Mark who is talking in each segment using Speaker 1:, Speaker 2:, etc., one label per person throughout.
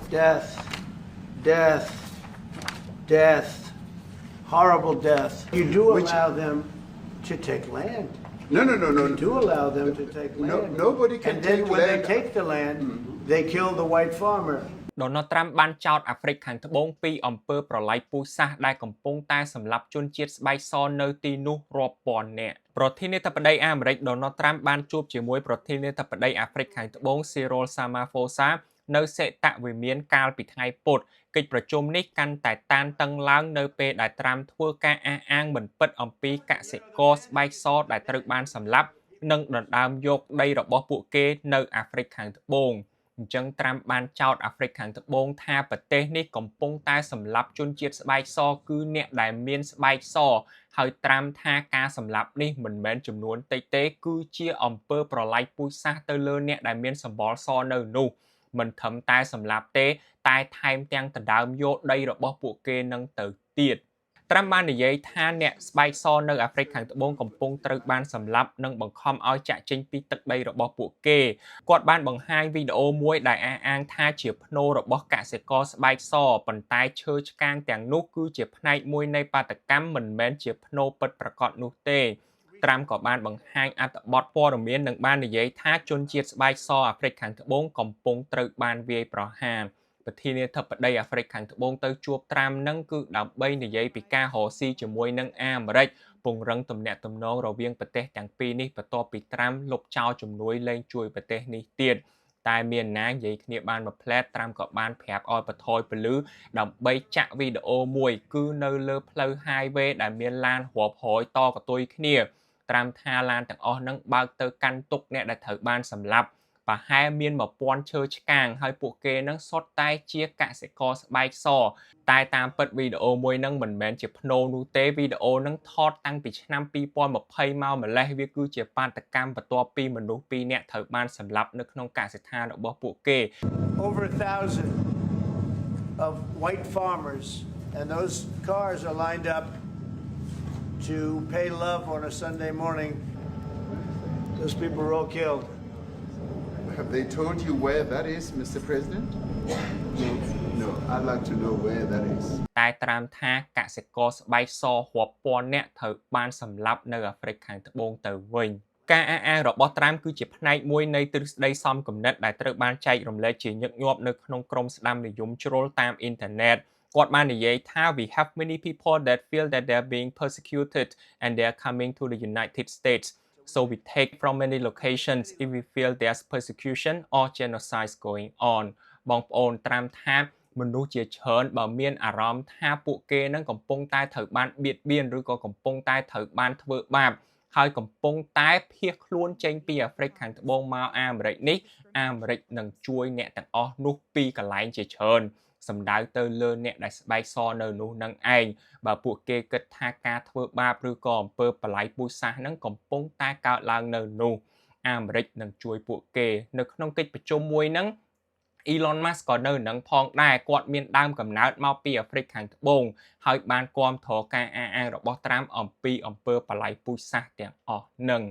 Speaker 1: Death, death, death, horrible death. You do allow them to take land.
Speaker 2: No.
Speaker 1: You do allow them to take
Speaker 2: No,
Speaker 1: land.
Speaker 2: Nobody can
Speaker 1: And then
Speaker 2: take
Speaker 1: when they
Speaker 2: land.
Speaker 1: Take the land, they kill the white farmer.
Speaker 3: ដូណាល់ត្រាំបានចោទអាហ្វ្រិកខាងត្បូងពីអំពើប្រល័យពូជសាសន៍ដែលកំពុងតែសម្លាប់ជនជាតិស្បែកសនៅទីនោះរាប់ពាន់នាក់ប្រធានាធិបតីអាមេរិកដូណាល់ត្រាំបានជួបជាមួយប្រធានាធិបតីអាហ្វ្រិកខាងត្បូងស៊ីរ៉ុលសាម៉ាហ្វូសានៅសេតវិមានកាលពីថ្ងៃពុធកិច្ចប្រជុំនេះកាន់តែតានតឹងឡើងនៅពេលដែលត្រាំធ្វើការអះអាងមិនពិតអំពីកសិករស្បែកសដែលត្រូវបានសម្លាប់និងដណ្ដើមយកដីរបស់ពួកគេនៅអាហ្វ្រិកខាងត្បូងអញ្ចឹងត្រាំបានចោទអាហ្វ្រិកខាងត្បូងថាប្រទេសនេះកំពុងតែសម្លាប់ជនជាតិស្បែកសគឺអ្នកដែលមានស្បែកសហើយត្រាំថាការសម្លាប់នេះមិនមែនចំនួនតិចទេគឺជាអំពើប្រល័យពូជសាសន៍ទៅលើអ្នកដែលមានសម្បុរសនៅនោះមិនត្រឹមតែសម្លាប់ទេ តែថែមទាំងដណ្ដើមយកដីរបស់ពួកគេនឹងទៅទៀតត្រាំបាននិយាយថាអ្នកស្បែកសនៅអាហ្វ្រិកខាងត្បូងកំពុងត្រូវបានសម្លាប់និងបង្ខំឲ្យចាក់ចេញពីទឹកដីរបស់ពួកគេគាត់បានបង្ហាញវីដេអូមួយដែលអះអាងថាជាផ្នូររបស់កសិករស្បែកសប៉ុន្តែឈើឆ្កាងទាំងនោះគឺជាផ្នែកមួយនៃបាតុកម្មមិនមែនជាផ្នូរពិតប្រាកដនោះទេត្រាំក៏បានបង្ហាញអត្ថបទព័ត៌មាននិងបាននិយាយថាជនជាតិស្បែកសអាហ្វ្រិកខាងត្បូងកំពុងត្រូវបានវាយប្រហារប្រធានាធិបតីអាហ្វ្រិកខាងត្បូងទៅជួបត្រាំនឹងគឺដើម្បីនិយាយពីការរកស៊ីជាមួយនឹងអាមេរិកពង្រឹងទំនាក់ទំនងរវាងប្រទេសទាំងពីរនេះបន្ទាប់ពីត្រាំលុបចោលជំនួយលែងជួយប្រទេសនេះទៀតតែមានណានិយាយគ្នាបានមួយផ្លែតត្រាំក៏បានប្រាប់ឲ្យបន្ថយពលឺដើម្បីចាក់វីដេអូមួយគឺនៅលើផ្លូវ highway ដែលមានឡានរាប់រយតកតុយគ្នាត្រាំថាឡានទាំងអស់នឹងបើកទៅកាន់ទុកអ្នកដែលត្រូវបានសម្លាប់ប្រហែលមាន1000ឈើឆ្កាងហើយពួកគេនឹងសុទ្ធតែជាកសិករស្បែកសតែតាមពិតវីដេអូមួយហ្នឹងមិនមែនជាផ្នូរនោះទេវីដេអូហ្នឹងថតតាំងពីឆ្នាំ2020មកម្លេះវាគឺជាបាតុកម្មបន្ទាប់ពីមនុស្ស2នាក់ត្រូវបានសម្លាប់នៅក្នុងកសិដ្ឋានរបស់ពួកគេ
Speaker 1: Over 1,000 of white farmers, and those cars are lined up to pay love on a Sunday morning. Those people were all killed.
Speaker 2: Have they told you where that is, Mr. President? No, I'd like to know where that is.
Speaker 3: តែត្រាំថាកសិករស្បែកសរាប់ពាន់នាក់ត្រូវបានសម្លាប់នៅអាហ្វ្រិកខាងត្បូងទៅវិញការអះអាងរបស់ត្រាំគឺជាផ្នែកមួយនៃទ្រឹស្ដីសមគំនិតដែលត្រូវបានចែករំលែកជាញឹកញាប់នៅក្នុងក្រុមស្ដាំនិយមជ្រុលតាមអ៊ីនធឺណិតគាត់បាននិយាយថា "We have many people that feel that they're being persecuted and they are coming to the United States, so we take from many locations if we feel there's persecution or genocide going on." បងប្អូនត្រាំថាមនុស្សជាច្រើនបើមានអារម្មណ៍ថាពួកគេនឹងកំពុងតែត្រូវបានបៀតបៀនឬក៏កំពុងតែត្រូវបានធ្វើបាបហើយកំពុងតែភៀសខ្លួនចេញពីអាហ្វ្រិកខាងត្បូងមកអាមេរិកនេះអាមេរិកនឹងជួយអ្នកទាំងអស់នោះពីកន្លែងជាច្រើនសំដៅទៅលើអ្នកដែលស្បែកសនៅនោះនឹងឯងបើពួកគេគិតថាការធ្វើបាបឬក៏អំពើប្រល័យពូជសាសន៍នឹងកំពុងតែកើតឡើងនៅនោះអាមេរិកនឹងជួយពួកគេនៅក្នុងកិច្ចប្រជុំមួយហ្នឹង Elon Musk ក៏នៅនឹងផងដែរគាត់មានដើមកំណើតមកពីអាហ្វ្រិកខាងត្បូងហើយបានគាំទ្រការអះអាងរបស់ត្រាំអំពីអំពើប្រល័យពូជសាសន៍ទាំងអស់នឹង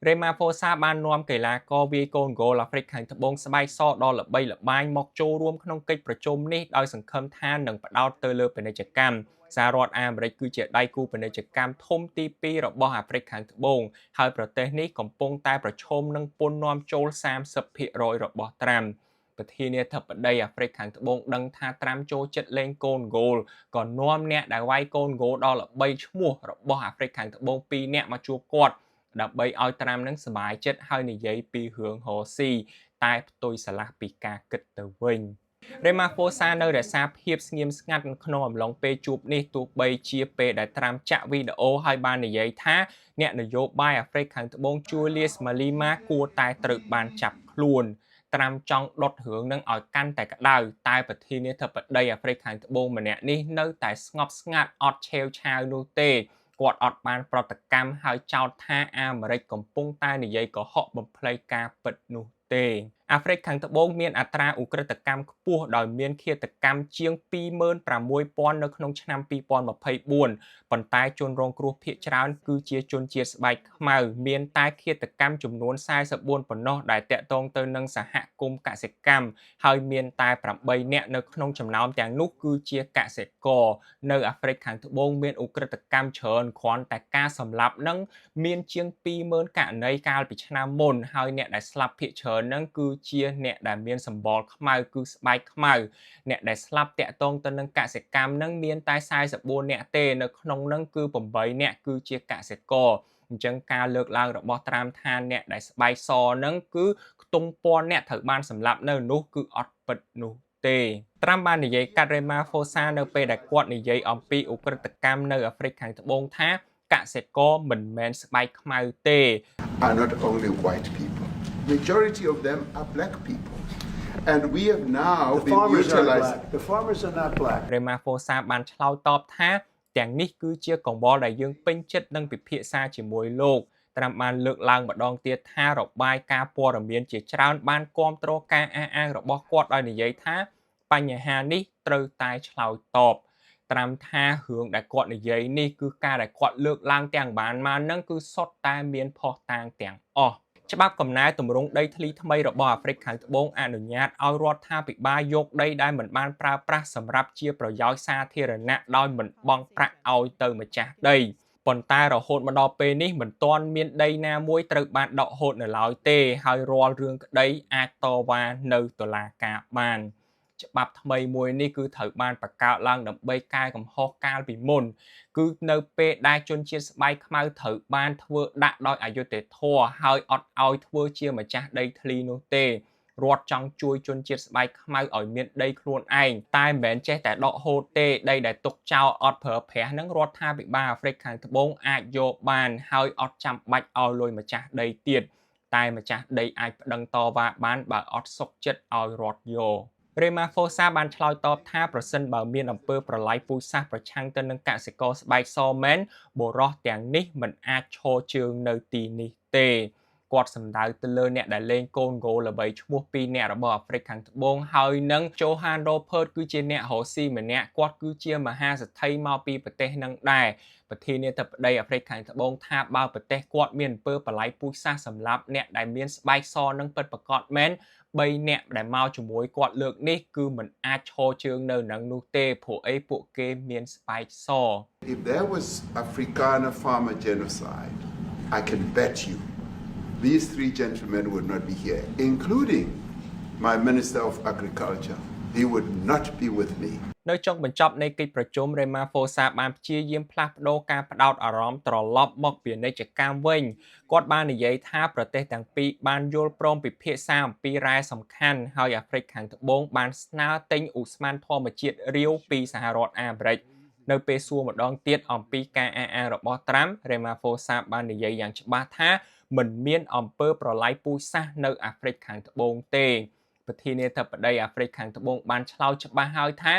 Speaker 3: រេម៉ាផូសាបាននាំកីឡាករវាយកូនហ្គោលអាហ្វ្រិកខាងត្បូងស្បែកសដ៏ល្បីល្បាញមកចូលរួមក្នុងកិច្ចប្រជុំនេះដោយសង្ឃឹមថានឹងផ្ដោតទៅលើពាណិជ្ជកម្មសហរដ្ឋអាមេរិកគឺជាដៃគូពាណិជ្ជកម្មធំទី2របស់អាហ្វ្រិកខាងត្បូងហើយប្រទេសនេះកំពុងតែប្រឈមនឹងពន្ធនាំចូល30%របស់ត្រាំប្រធានាធិបតីអាហ្វ្រិកខាងត្បូងដឹងថាត្រាំចូលចិត្តលេងកូនហ្គោលក៏នាំអ្នកដែលវាយកូនហ្គោលដ៏ល្បីឈ្មោះរបស់អាហ្វ្រិកខាងត្បូង2នាក់មកជួបគាត់ដើម្បីឲ្យត្រាំនឹងសប្បាយចិត្តហើយនិយាយពីរឿងរកស៊ីតែផ្ទុយស្រឡះពីការគិតទៅវិញរេម៉ាហ្វូសានៅរក្សាភាពស្ងៀមស្ងាត់ក្នុងអំឡុងពេលជួបនេះទោះបីជាពេលដែលត្រាំចាក់វីដេអូហើយបាននិយាយថាអ្នកនយោបាយអាហ្វ្រិកខាងត្បូង Julius Malema គួរតែត្រូវបានចាប់ខ្លួនត្រាំចង់ដុតរឿងនឹងឲ្យកាន់តែក្តៅតែប្រធានាធិបតីអាហ្វ្រិកខាងត្បូងម្នាក់នេះនៅតែស្ងប់ស្ងាត់អត់ឆេវឆាវនោះទេគាត់អត់បានប្រតិកម្មហើយចោទថាអាមេរិកកំពុងតែនិយាយកុហកបំភ្លៃការពិតនោះទេ អាហ្វ្រិកខាងត្បូងមានអត្រាឧក្រិដ្ឋកម្មខ្ពស់ដោយមានឃាតកម្មជាង26,000នៅក្នុងឆ្នាំ2024ប៉ុន្តែជនរងគ្រោះភាគច្រើនគឺជាជនជាតិស្បែកខ្មៅមានតែឃាតកម្មចំនួន44ប៉ុណ្ណោះដែលតាក់ទងទៅនឹងសហគមន៍កសិកម្មហើយមានតែ8នាក់នៅក្នុងចំណោមទាំងនោះគឺជាកសិករនៅអាហ្វ្រិកខាងត្បូងមានឧក្រិដ្ឋកម្មច្រើនគ្រាន់តែការសម្លាប់នឹងមានជាង20,000ករណីកាលពីឆ្នាំមុនហើយអ្នកដែលស្លាប់ភាគច្រើននឹងគឺជាអ្នកដែលមានសម្បុរខ្មៅគឺស្បែកខ្មៅអ្នកដែលស្លាប់តាក់ទងទៅនឹងកសិកម្មនឹងមានតែ44នាក់ទេនៅក្នុងនឹងគឺ8នាក់គឺជាកសិករអញ្ចឹងការលើកឡើងរបស់ត្រាំថាអ្នកដែលស្បែកសនឹងគឺខ្ទង់ពាន់អ្នកត្រូវបានសម្លាប់នៅនោះគឺអត់ពិតនោះទេត្រាំបាននិយាយកាត់រេម៉ាហ្វូសានៅពេលដែលគាត់និយាយអំពីឧក្រិដ្ឋកម្មនៅអាហ្វ្រិកខាងត្បូងថាកសិករមិនមែនស្បែកខ្មៅទេ
Speaker 2: Are not only white people. Majority of them are black people. And we have now
Speaker 1: The
Speaker 2: been
Speaker 1: farmers are
Speaker 2: utilizing.
Speaker 1: black. The farmers are not black.
Speaker 3: រេម៉ាហ្វូសាបានឆ្លើយតបថាទាំងនេះគឺជាកង្វល់ដែលយើងពេញចិត្តនឹងពិភាក្សាជាមួយលោកត្រាំបានលើកឡើងម្ដងទៀតថារបាយការណ៍ព័ត៌មានជាច្រើនបានគាំទ្រការអះអាងរបស់គាត់ដោយនិយាយថាបញ្ហានេះត្រូវតែឆ្លើយតបត្រាំថារឿងដែលគាត់និយាយនេះគឺការដែលគាត់លើកឡើងទាំងបានមកនឹងគឺសុទ្ធតែមានភស្តុតាងទាំងអស់ច្បាប់កំណែទម្រង់ដីធ្លីថ្មីរបស់អាហ្វ្រិកខាងត្បូងអនុញ្ញាតឲ្យរដ្ឋាភិបាលយកដីដែលមិនបានប្រើប្រាស់សម្រាប់ជាប្រយោជន៍សាធារណៈដោយមិនបង់ប្រាក់ឲ្យទៅម្ចាស់ដីប៉ុន្តែរហូតមកដល់ពេលនេះមិនទាន់មានដីណាមួយត្រូវបានដកហូតនៅឡើយទេហើយរាល់រឿងក្តីអាចតវ៉ានៅតុលាការបានច្បាប់ថ្មីមួយនេះគឺត្រូវបានបង្កើតឡើងដើម្បីកែកំហុសកាលពីមុនគឺនៅពេលដែលជនជាតិស្បែកខ្មៅត្រូវបានធ្វើដាក់ដោយអយុត្តិធម៌ហើយអត់ឲ្យធ្វើជាម្ចាស់ដីធ្លីនោះទេរដ្ឋចង់ជួយជនជាតិស្បែកខ្មៅឲ្យមានដីខ្លួនឯងតែមិនមែនចេះតែដកហូតទេដីដែលទុកចោលអត់ប្រើប្រាស់ហ្នឹងរដ្ឋាភិបាលអាហ្វ្រិកខាងត្បូងអាចយកបានហើយអត់ចាំបាច់ឲ្យលុយម្ចាស់ដីទៀតតែម្ចាស់ដីអាចប្តឹងតវ៉ាបានបើអត់សុខចិត្តឲ្យរដ្ឋយករេម៉ាហ្វូសាបានឆ្លើយតបថាប្រសិនបើមានអំពើប្រល័យពូជសាសន៍ប្រឆាំងទៅនឹងកសិករស្បែកសមែនបុរសទាំងនេះមិនអាចឈរជើងនៅទីនេះទេគាត់សម្ដៅទៅលើអ្នកដែលលេងកូនហ្គោលល្បីឈ្មោះពីរអ្នករបស់អាហ្វ្រិកខាងត្បូងហើយនឹង Johan Rupert គឺជាអ្នករកស៊ីម្នាក់គាត់គឺជាមហាសេដ្ឋីមកពីប្រទេសនឹងដែរប្រធានាធិបតីអាហ្វ្រិកខាងត្បូងថាបើប្រទេសគាត់មានអំពើប្រល័យពូជសាសន៍សម្រាប់អ្នកដែលមានស្បែកសនឹងពិតប្រាកដមែន3នាក់ដែលមកជាមួយគាត់លើកនេះគឺមិនអាចឈរជើងនៅនឹងនោះទេព្រោះអីពួកគេមានស្បែកស
Speaker 2: If there was Afrikaner farmer genocide, I can bet you these three gentlemen would not be here, including my Minister of Agriculture. He would not be with me.
Speaker 3: នៅចុងបញ្ចប់នៃកិច្ចប្រជុំរេម៉ាហ្វូសាបានព្យាយាមផ្លាស់ប្ដូរការផ្ដោតអារម្មណ៍ត្រឡប់មកពាណិជ្ជកម្មវិញគាត់បាននិយាយថាប្រទេសទាំងពីរបានយល់ព្រមពិភាក្សាអំពីរ៉ែសំខាន់ហើយអាហ្វ្រិកខាងត្បូងបានស្នើទិញឧស្ម័នធម្មជាតិរាវពីសហរដ្ឋអាមេរិកនៅពេលសួរម្ដងទៀតអំពីការអះអាងរបស់ត្រាំរេម៉ាហ្វូសាបាននិយាយយ៉ាងច្បាស់ថាមិនមានអំពើប្រល័យពូជសាសន៍នៅអាហ្វ្រិកខាងត្បូងទេប្រធានាធិបតីអាហ្វ្រិកខាងត្បូងបានឆ្លើយច្បាស់ហើយថា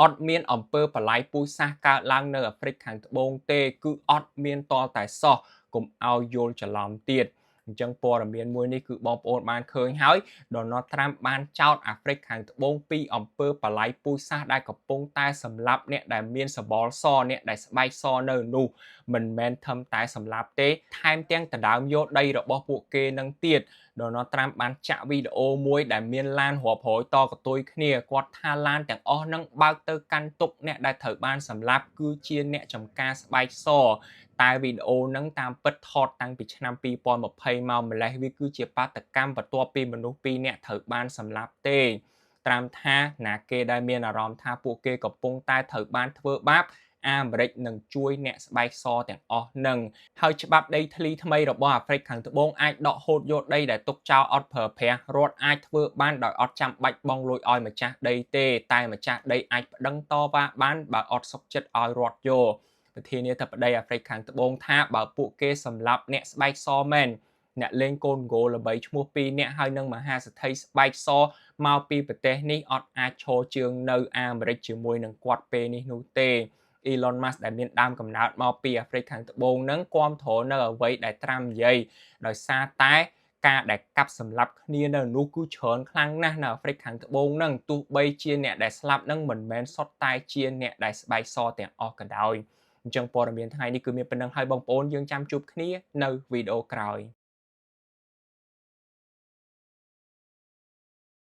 Speaker 3: អត់មានអំពើប្រល័យពូជសាសន៍កើតឡើងនៅអាហ្វ្រិកខាងត្បូងទេគឺអត់មានតតែសោះកុំឲ្យយល់ច្រឡំទៀតអញ្ចឹងព័ត៌មានមួយនេះគឺបងប្អូនបានឃើញហើយដូណាល់ត្រាំបានចោទអាហ្វ្រិកខាងត្បូងពីអំពើប្រល័យពូជសាសន៍ដែលកំពុងតែសម្លាប់អ្នកដែលមានសម្បុរសអ្នកដែលស្បែកសនៅនោះមិនមែនធំតែសម្លាប់ទេថែមទាំងដណ្ដើមយកដីរបស់ពួកគេនឹងទៀតដូណាល់ត្រាំបានចាក់វីដេអូមួយដែលមានឡានរាប់រយតកន្ទុយគ្នាគាត់ថាឡានទាំងអស់នឹងបើកទៅកាន់ទុកអ្នកដែលត្រូវបានសម្លាប់គឺជាអ្នកចំការស្បែកសតែវីដេអូនឹងតាមពិតថតតាំងពីឆ្នាំ2020មកម្លេះវាគឺជាបាតុកម្មបន្ទាប់ពីមនុស្ស2នាក់ត្រូវបានសម្លាប់ទេត្រាំថាណាគេដែលមានអារម្មណ៍ថាពួកគេកំពុងតែត្រូវបានធ្វើបាបអាមេរិកនឹងជួយអ្នកស្បែកសទាំងអស់នឹងហើយច្បាប់ដីធ្លីថ្មីរបស់អាហ្វ្រិកខាងត្បូងអាចដកហូតយកដីដែលទុកចោលអត់ប្រើប្រាស់រដ្ឋអាចធ្វើបានដោយអត់ចាំបាច់បង់លុយឲ្យម្ចាស់ដីទេតែម្ចាស់ដីអាចប្តឹងតវ៉ាបានបើអត់សុខចិត្តឲ្យរដ្ឋយកប្រធានាធិបតីអាហ្វ្រិកខាងត្បូងថាបើពួកគេសម្លាប់អ្នកស្បែកសមែនអ្នកលេងកូនហ្គោលល្បីឈ្មោះពីរនាក់ហើយនឹងមហាសេដ្ឋីស្បែកសមកពីប្រទេសនេះអត់អាចឈរជើងនៅអាមេរិកជាមួយនឹងគាត់ពេលនេះនោះទេ Elon Musk ដែលមានដើមកំណើតមកពីអាហ្វ្រិកខាងត្បូងនឹងគាំទ្រនៅអ្វីដែលត្រាំនិយាយដោយសារតែ ការដែលកាប់សម្លាប់គ្នានៅនោះគឺច្រើនខ្លាំងណាស់នៅអាហ្វ្រិកខាងត្បូងហ្នឹងទោះបីជាអ្នកដែលស្លាប់ហ្នឹងមិនមែនសុទ្ធតែជាអ្នកដែលស្បែកសទាំងអស់ក៏ដោយអញ្ចឹងព័ត៌មានថ្ងៃនេះគឺមានប៉ុណ្ណឹងហើយបងប្អូនយើងចាំជួបគ្នានៅវីដេអូក្រោយ។